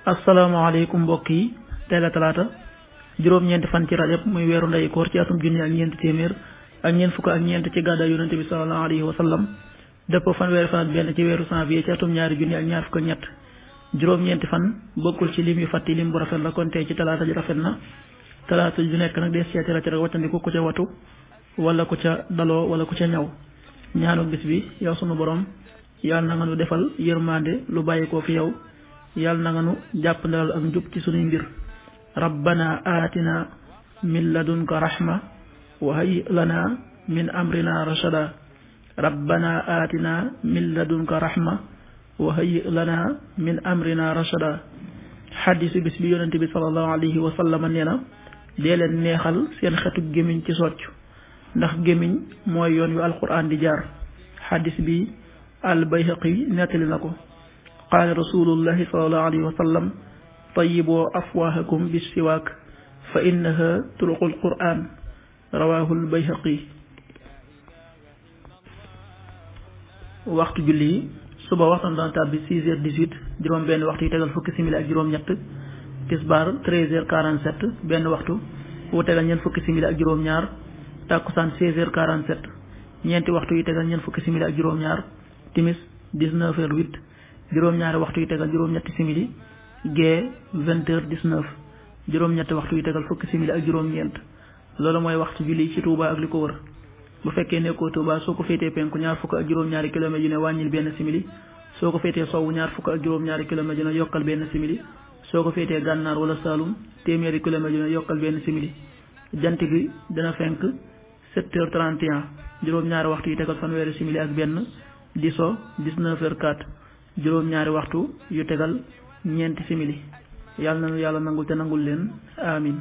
asalaamaaleykum mbokk yi tey la talaata juróom-ñeenti fan ci rajab muy weeru ndeyu koor ci atum junni ak ñeenti téeméer ak ñeent fukk ak ñeent ci gàddaay yonente bi sallallahu alayhi wa sallam dëppoo fanweeri fan ak benn ci weeru janvier ci atum ñaari junni ak ñaar fukk ak ñett juróom-ñeenti fan bokkul ci lim yu fàtti lim bu rafet la kon tey ci talaata ji rafet na talaata ju nekk nag des seeti la ci rek wàccandiku ku ca watu wala ku ca daloo wala ku ca ñaw ñaanu bis bi yow sunu borom yàlla na nga nu defal yërmande lu bàyyi ko fi yow yàlla na nga nu jàpp ndalal ak njub ci sunuy mbir rabbana aatina min ladunka rahma wa hayyi lana min amrina rashada rabbana aatina min ladunka rahma wa hayyi lana min amrina rashada xaddisu bis bi yonente bi sallallahu alayhi wa sallam nee na dee leen neexal seen xetu gémmiñ ci socc ndax gémmiñ mooy yoon wi alquran di jaar xaddis bi al bayhaqi nettali na ko qaala rasulullahi sallallahu alayhi wa sallam tayyiboo afwaahakum bis siwaak fa innaha turuqul qur'an rawaahul bayhaqi. waxtu julli yi suba waxtaan dana tàbbi 6h18 juróom benn waxtu yi tegal fukki simili ak juróom-ñett tisbaar 13h47 benn waxtu wu tegal ñeent fukki simili ak juróom-ñaar takkusaan 16h47 ñeenti waxtu yi tegal ñeent fukki simili ak juróom-ñaar timis 19h08 juróom-ñaari waxtu yi tegal juróom-ñetti simili gee 20h19 juróom-ñetti waxtu yi tegal fukki simili ak juróom-ñeent loolu mooy waxtu julli ci Touba ak li ko wër bu fekkee nekkoo Touba soo ko féetee penku ñaar fukk ak juróom-ñaari kilomètres yu ne wàññil benn simili soo ko féetee sowwu ñaar fukk ak juróom-ñaari kilomètres yu ne yokkal benn simili soo ko féetee gànnaar wala Saalum téeméeri kilomètres yu ne yokkal benn simili jant bi dana fenk 7h31 juróom-ñaari waxtu yi tegal fanweeri simili ak benn di so 19h04 juróom-ñaari waxtu yu tegal ñeenti simili yàlla na yàlla nangul te nangul leen amin